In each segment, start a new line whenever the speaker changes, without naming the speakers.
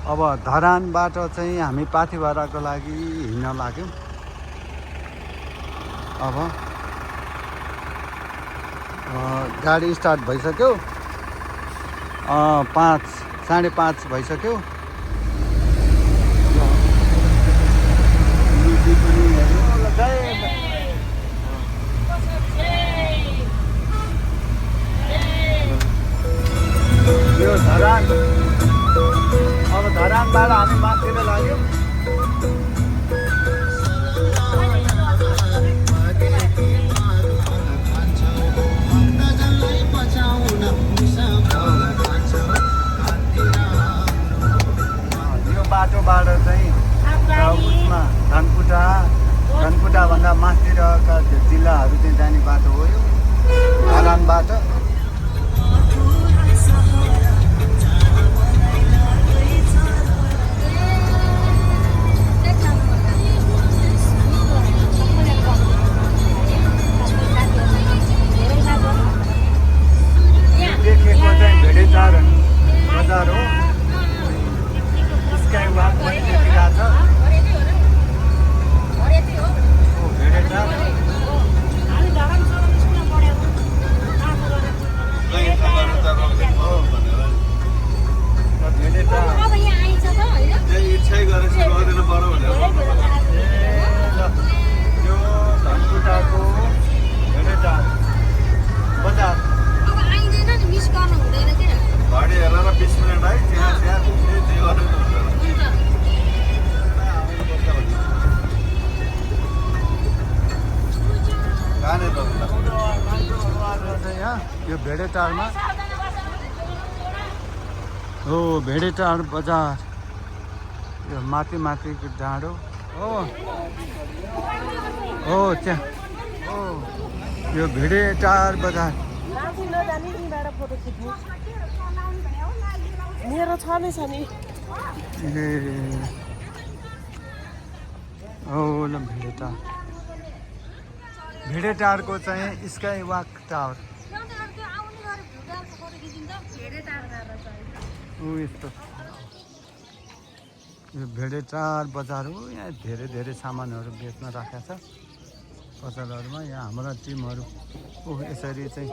अब धरानबाट चाहिँ हामी पाथिभराको लागि हिँड्न लाग्यौँ। अब गाडी स्टार्ट भइसक्यो, 5:30 भइसक्यो। यो धरान, अब धरानबाट हामी माथितिर लाग्यौँ। यो बाटोबाट चाहिँ उसमा धनकुटाभन्दा माथितिरका जिल्लाहरू चाहिँ जाने बाटो हो यो धरानबाट। देखेको चाहिँ भेडेटार बजार हो। स्काई वाक पनि देखिरहेको छ। भेडेटार यो धनकुटाको भेडेटार बजार।
गाडी हेरेर 20 मिनट है, त्यहाँ घुम्ने त्यही गर्नु
यो भेडेटारमा हो, भेडेटार बजार। यो माथिको डाँडो हो त्यहाँ हो यो भेडेटार बजार।
मेरो छ नि छ नि।
ए हो ल भेडेटारको चाहिँ स्काई वाक टावर। यस्तो यो भेडेटार बजार हो। यहाँ धेरै सामानहरू बेच्न राखेको छ पसलहरूमा। यहाँ हाम्रा टिमहरू यसरी चाहिँ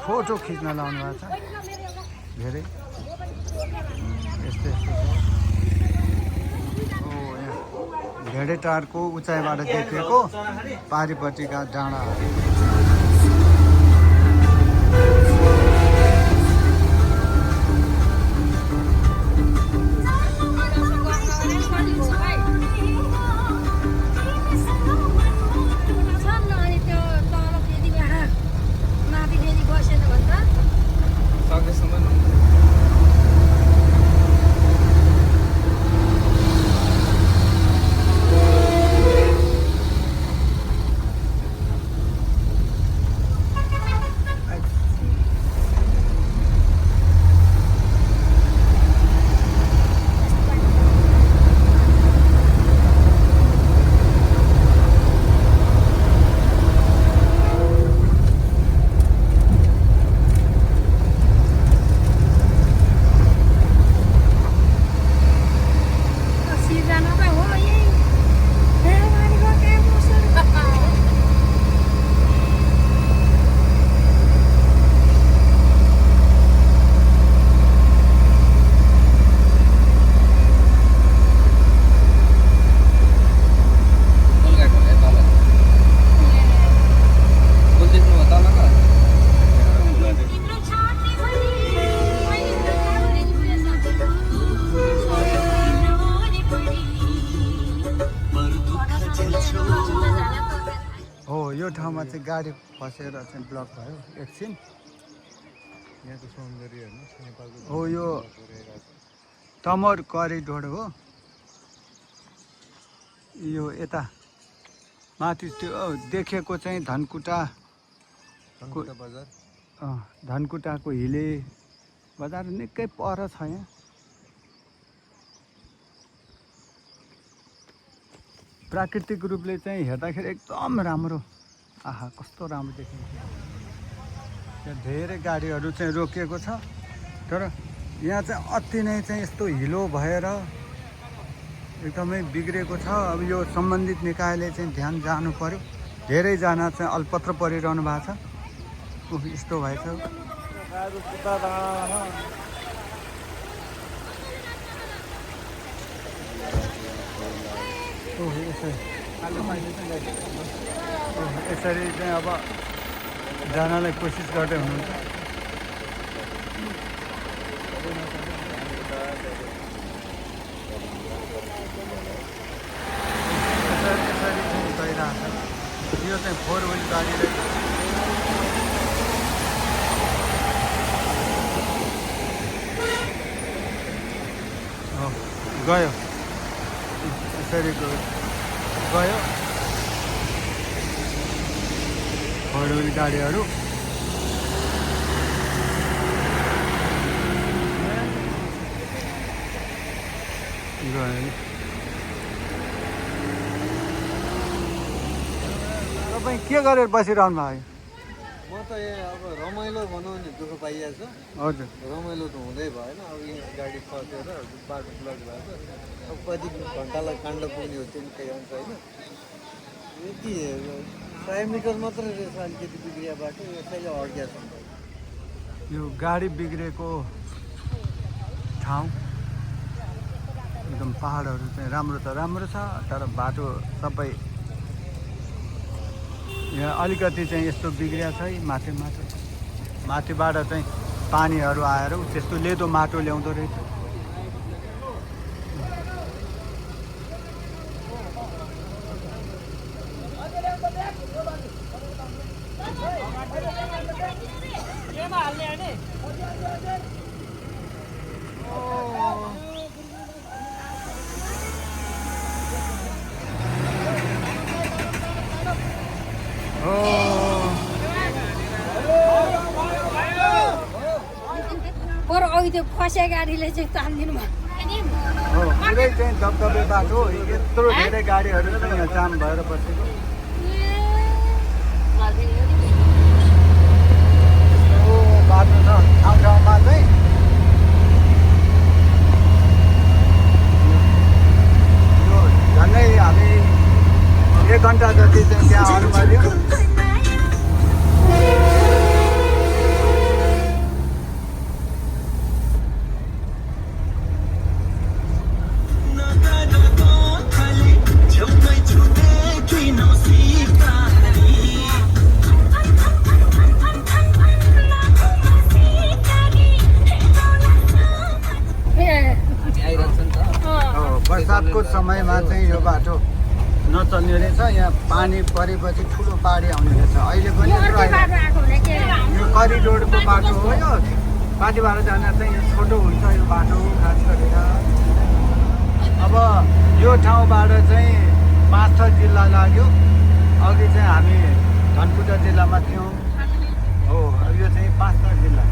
फोटो खिच्न लाउनु भएको छ। धेरै यस्तो छ। यहाँ भेडेटारको उचाइबाट देखिएको पारिपट्टिका डाँडाहरू। यो ठाउँमा चाहिँ गाडी फसेर चाहिँ ब्लक भयो एकछिन।
यहाँको सौन्दर्य हेर्नुहोस्, नेपालको
हो यो तमोर करिडोर हो। यो यता माथि त्यो देखेको चाहिँ धनकुटा
बजार।
धनकुटाको हिले बजार निकै पर छ। यहाँ प्राकृतिक रूपले चाहिँ हेर्दाखेरि एकदम राम्रो। आहा कस्तो राम्रो देखिन्छ। यहाँ धेरै गाडीहरू चाहिँ रोकिएको छ, तर यहाँ चाहिँ अति नै चाहिँ यस्तो हिलो भएर एकदमै बिग्रेको छ। अब यो सम्बन्धित निकायले चाहिँ ध्यान जानु पर्यो। धेरैजना चाहिँ अल्पत्र परिरहनु भएको छ। यस्तो भएछ। यसरी चाहिँ अब जानलाई कोसिस गर्दै हुनुहुन्छ। यसरी चाहिँ गइरहेको छ। यो चाहिँ 4 व्हिल गाडी गयो। यसरी गयो 4 व्हिल गाडीहरू। तपाईँ के गरेर बसिरहनु भयो?
म त यहाँ अब रमाइलो भनौँ नि दुःख पाइएको छ।
हजुर
रमाइलो त हुँदै भएन। अब यहाँ गाडी फसेर बाटो ब्लक भएको अब कति घन्टालाई काण्ड पुग्ने हो त्यो पनि केही अंश होइन। यति 100 मिटर मात्रै रहेछ अलिकति बिग्रिया बाटो यसैले अड्किया छ।
यो गाडी बिग्रेको ठाउँ एकदम पहाडहरू चाहिँ राम्रो त राम्रो छ, तर बाटो सबै यहाँ अलिकति चाहिँ यस्तो बिग्रिया छ। माथिबाट चाहिँ पानीहरू आएर त्यस्तो लेदो माटो ल्याउँदो रहेछ।
त्यो फसे गाडीले चाहिँ तान्दिनु भयो।
पुरै चाहिँ दबदबे बाटो, यत्रो धेरै गाडीहरू चाहिँ यहाँ जाम भएर बसेको। बाटो छ ठाउँ ठाउँमा चाहिँ। यो झन्डै हामी 1 घन्टा जति चाहिँ त्यहाँ अनुभव। बर्सातको समयमा चाहिँ यो बाटो नचल्ने रहेछ। यहाँ पानी परेपछि ठुलो बाढी आउने रहेछ। अहिले पनि यो करिडोरको बाटो हो। यो माथिबाट जान चाहिँ यो छोटो हुन्छ यो बाटो खास गरेर। अब यो ठाउँबाट चाहिँ 5 जिल्ला लाग्यो। अघि चाहिँ हामी धनकुटा जिल्लामा थियौँ हो। यो चाहिँ 5 जिल्ला।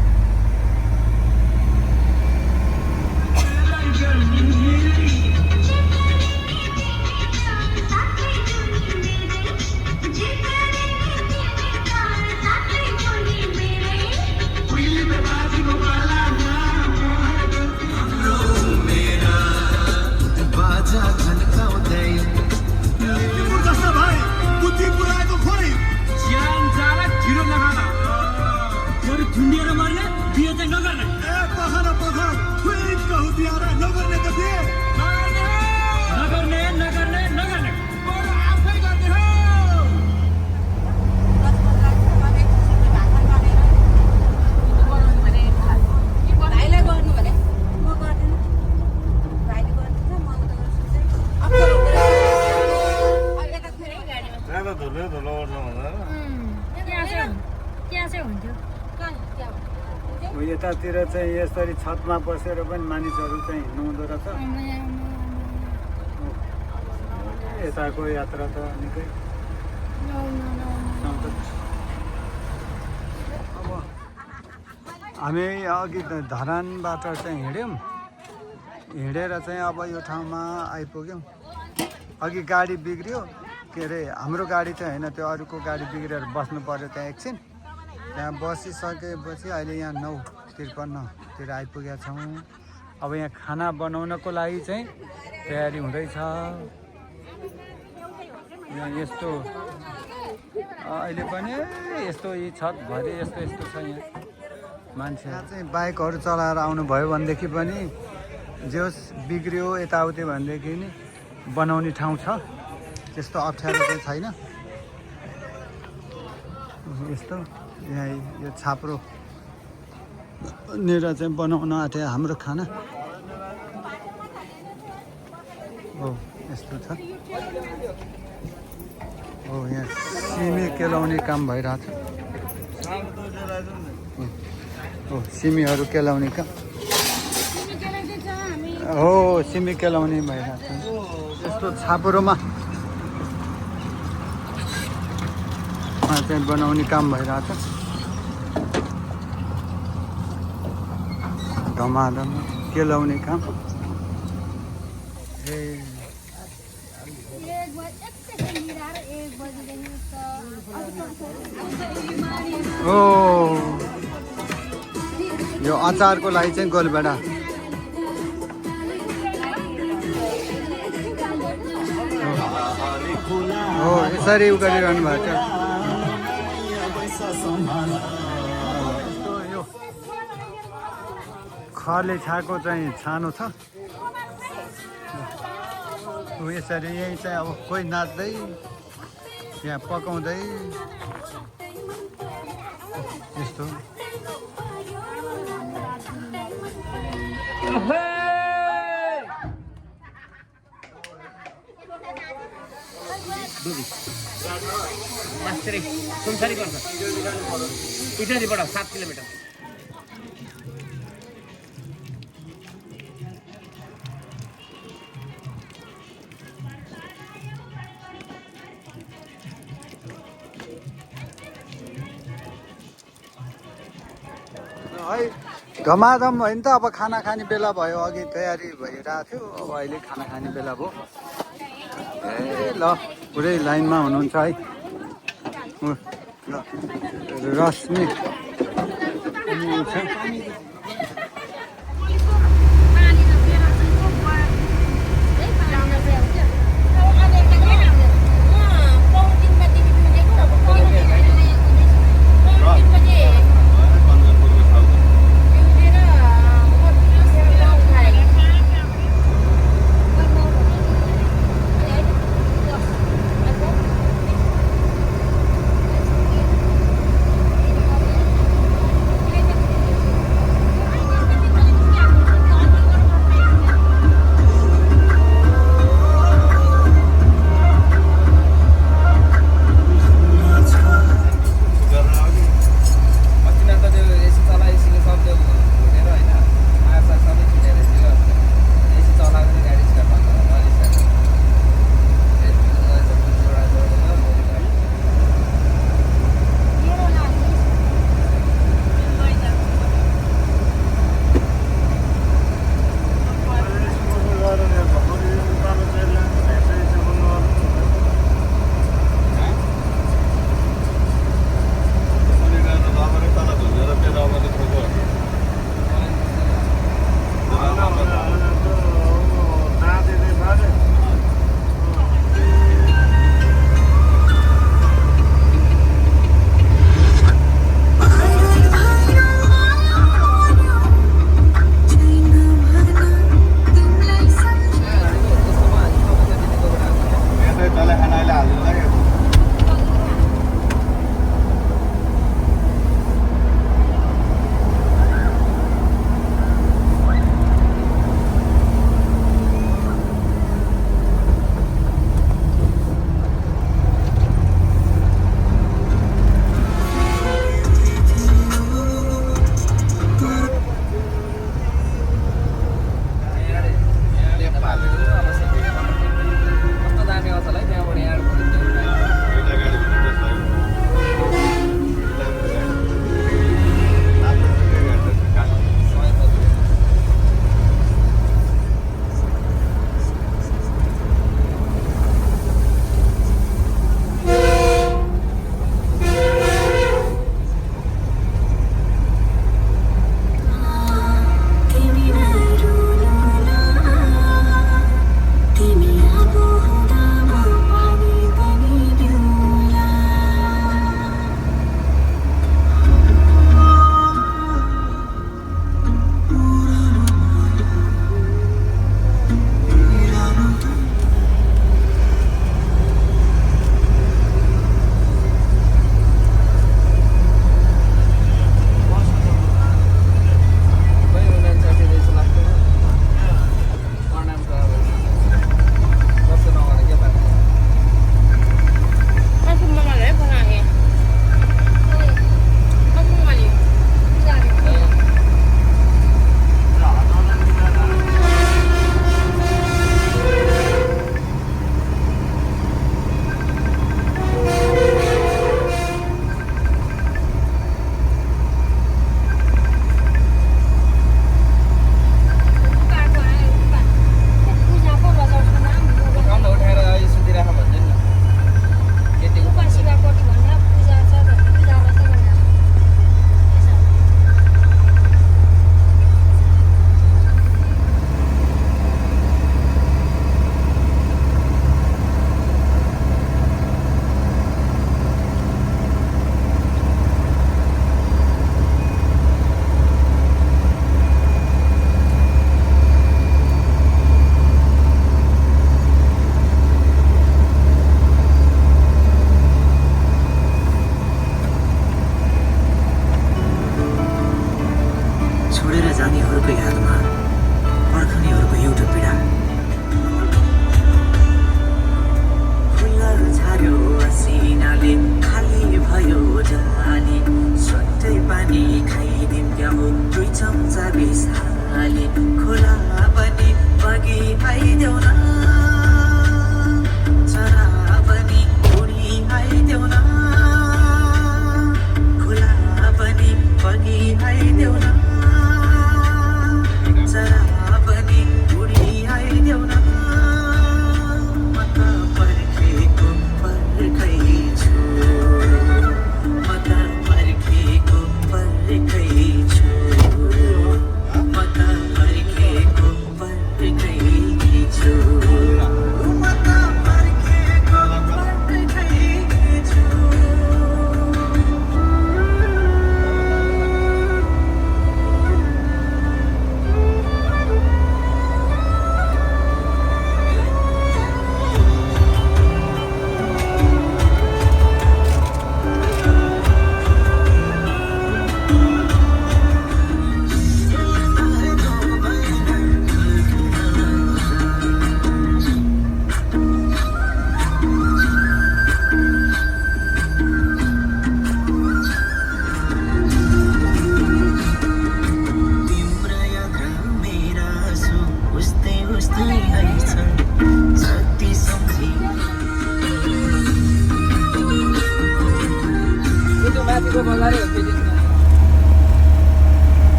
यतातिर चाहिँ यसरी छतमा बसेर पनि मानिसहरू चाहिँ हिँड्नुहुँदो रहेछ। यताको यात्रा त निकै अब हामी अघि धरानबाट चाहिँ हिँडेर चाहिँ अब यो ठाउँमा आइपुग्यौँ। अघि गाडी बिग्रियो, के अरे हाम्रो गाडी चाहिँ होइन, त्यो अरूको गाडी बिग्रेर बस्नु पर्यो त्यहाँ एकछिन। त्यहाँ बसिसकेपछि अहिले यहाँ 9 53तिर आइपुगेका छौँ। अब यहाँ खाना बनाउनको लागि चाहिँ तयारी हुँदैछ। यहाँ यस्तो अहिले पनि यस्तो यी छतभरि यस्तो यस्तो छ। यहाँ मान्छे चाहिँ बाइकहरू चलाएर आउनुभयो भनेदेखि पनि जे होस् बिग्रियो यताउति भनेदेखि नि बनाउने ठाउँ छ, त्यस्तो अप्ठ्यारो चाहिँ छैन। यस्तो यहाँ यो छाप्रो नेर चाहिँ बनाउन आँटे हाम्रो खाना हो, यस्तो छ। हो यहाँ सिमी केलाउने काम भइरहेछ। हो सिमीहरू केलाउने काम हो, सिमी केलाउने भइरहेछ। यस्तो छाप्रोमा चाहिँ बनाउने काम भइरहेछ। धमाधम केलाउने काम। ए ओ यो अचारको लागि चाहिँ गोलभेडा। हो यसरी उ गरिरहनु भएको छ। यो खरले छाएको चाहिँ छानो छ। यसरी यही चाहिँ अब कोही नाच्दै यहाँ पकाउँदै यस्तो।
सुनसरी पर्छ इटरीबाट 7 किलोमिटर।
है धमाधम भयो नि त। अब खाना खाने बेला भयो, अघि तयारी भइरहेको थियो, अब अहिले खाना खाने बेला भयो। ए ल पुरै लाइनमा हुनुहुन्छ है। ल रश्मि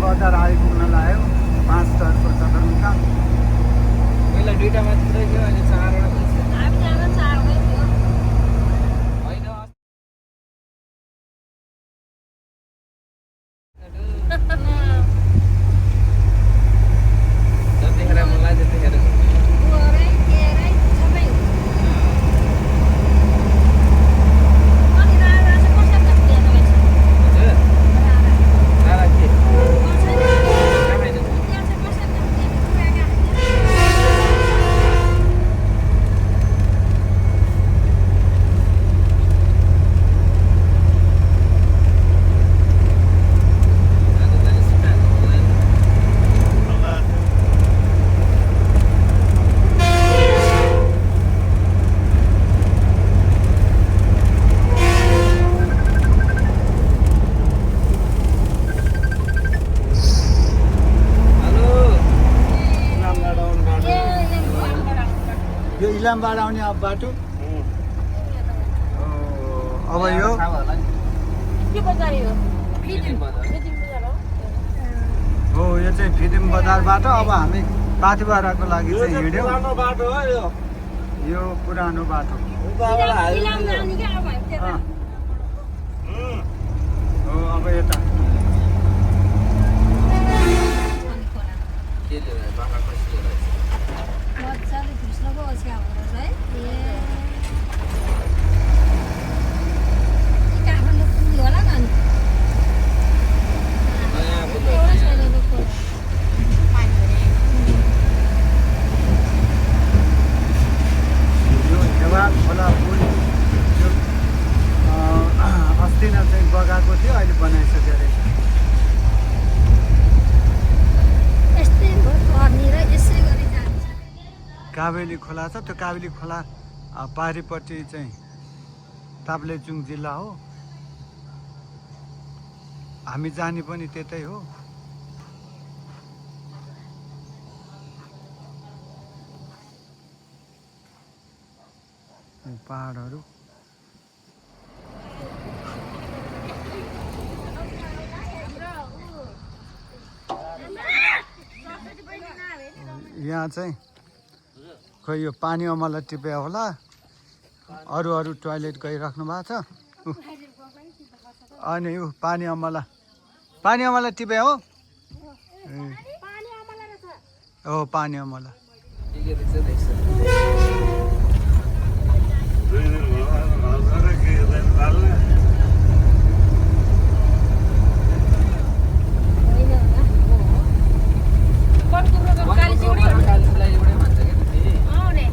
बजार आइपुग्न लाग्यो 5 स्टारको सदरमुकाम।
पहिला 2टा मात्रै थियो अहिले 4वटा भइसक्यो
हामी जाँदा 4 भइ थियो
होइन जतिखेर मलाई त्यतिखेर
गोरै केरै सबै अनि राजा चाहिँ कसरी जस्तो रहेछ
हजुर सारा के
कसरी
रामाइलो
त्यहाँ चाहिँ कसरी जस्तो पुरानो
आज जाने सुनाएको हुँदैन हेलो
इलामबाट आउने बाटो।
ए यहाँ
यो इलामबाट आउने अब बाटो। अब यो
थाहा होला नि
के बजार यो
फिटिङ बजार
फिटिङ बजार हो
हो यो चाहिँ फिदिम बजारबाट अब हामी पाथिबाराको लागि
यो
चाहिँ
चाहिँ
हिँड्यौँ।
पुरानो बाटो हो यो
यो पुरानो बाटो
उताबाट हाल्यो
इलाम जाने क्या अब हामी त्यता
अँ। हो अब यता
अनि खोला
के लिएर बाख्रा खसी लिएर
मजाले झुस्लोको ओछ्या हुँदो रहेछ है ए काठमाडौँ पुग्यो होला न अनि
नयाँ पुल
एउटा छैन त्यो खोला
यो देवा खोला पुल यो अस्ति नै चाहिँ बगाएको थियो, अहिले बनाइसक्यो रहेछ।
यस्तै हो पर्ने र यसै गरी जान्छ
काबेली खोला छ, त्यो काबेली खोला पारिपट्टि चाहिँ ताप्लेजुङ जिल्ला हो। हामी जाने पनि त्यतै हो। पहाडहरू यहाँ चाहिँ खोइ यो पानी अमला टिप्या होला, अरू अरू टोइलेट गइराख्नु भएको छ। अनि यो पानी अमला टिप्या हो। हो पानी अमला
के रहेछ रहेछ
2 दिन भयो हजार के दिन हाल्ने
होइन होला काली चिउडी
कालीलाई एउटै भन्छ क्या दिदी
अँ नि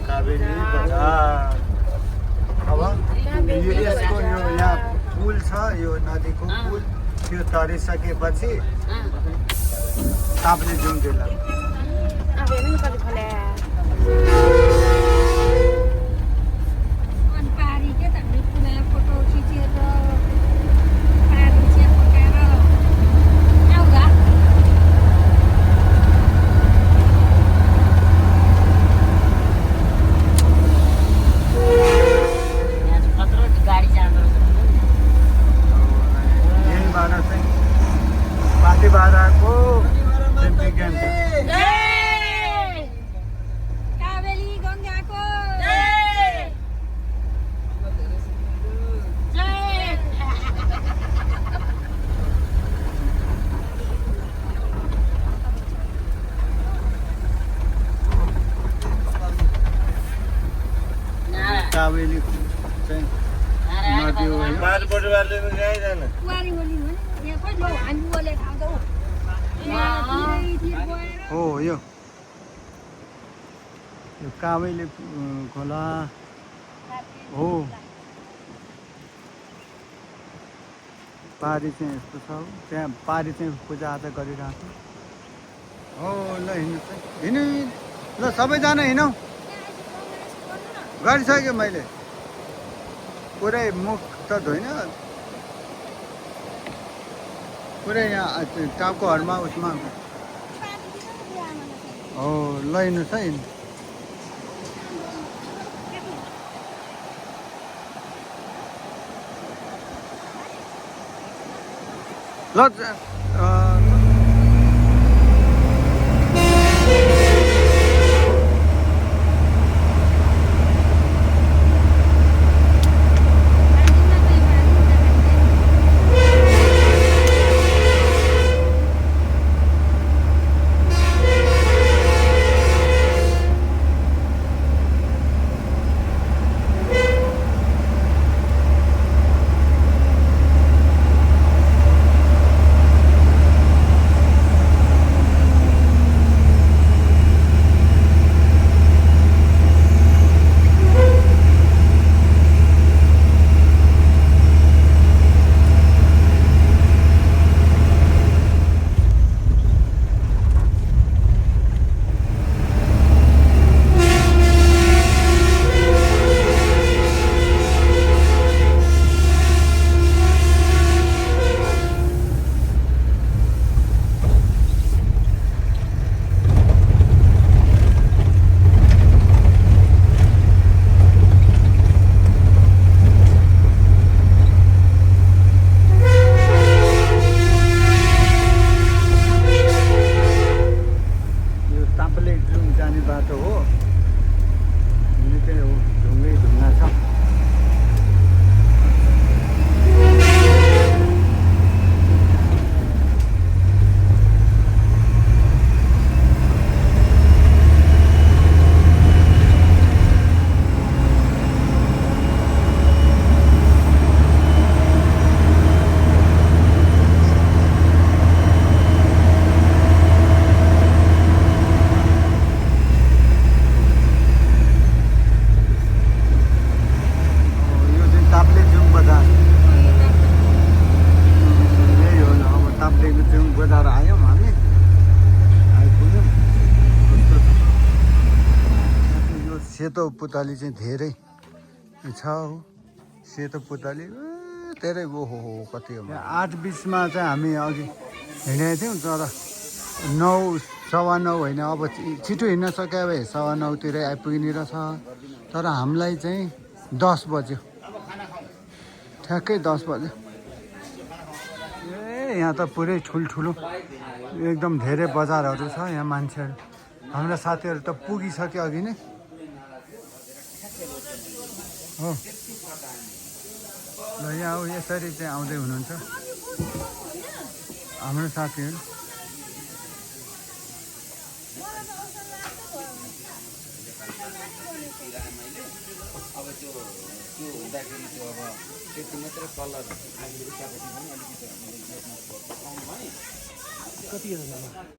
काबेली बजार। अब यो यसको यो यहाँ पुल छ, यो नदीको पुल त्यो तरिसकेपछि ताप्लेजुङ जिल्ला।
अब हेर्नु न कति खोला अनि पारी के त हामी पुरा फोटो खिचेर पारी चिया पकाएर आउँदा गाडी जाँदो
यहीँबाट चाहिँ पाथिबाराको सेन्ट्रिक क्याम्प छ।
काबेली गङ्गाको
काबेली चाहिँ नदी हो यो।
पारिपट्टि बाटोले पनि गइँदैन
कुवारी ओली हो नि यहाँ खोइ लौ हामी ओले खाउँछौँ
हो यो काबेली खोला हो। पारी चाहिँ यस्तो छ, त्यहाँ पारी चाहिँ पूजाआजा गरिरहेको छ। हो ल हिँड्नु चाहिँ हिँड्नु ल सबैजना हिँडौँ। गरिसकेँ मैले पुरै मुख त धोइन, पुरै यहाँ टाउकोहरूमा उसमा हो ल हिँड्नुहोस् है। ल जाने बाटो हो निकै हो ढुङ्गै ढुङ्गा छ बजार आयौँ हामी आइपुग्यौँ यो सेतो पुतली चाहिँ धेरै छ हो सेतो पुतली धेरै ओहो कति हो 8:20मा चाहिँ हामी अघि हिँडेको थियौँ तर 9:15 होइन अब छिटो हिँड्न सक्यो भए 9:15 आइपुग्ने रहेछ तर हामीलाई चाहिँ 10 बज्यो ठ्याक्कै 10 बज्यो यहाँ त पुरै ठुल्ठुलो एकदम धेरै बजारहरू छ यहाँ मान्छेहरू हाम्रा साथीहरू त पुगिसक्यो अघि नै हो ल यहाँ यसरी चाहिँ आउँदै हुनुहुन्छ हाम्रो साथीहरू
अब त्यो हुँदाखेरि त्यो अब त्यति मात्रै कलर आइसकेपछि पनि अलिकति हामीले कति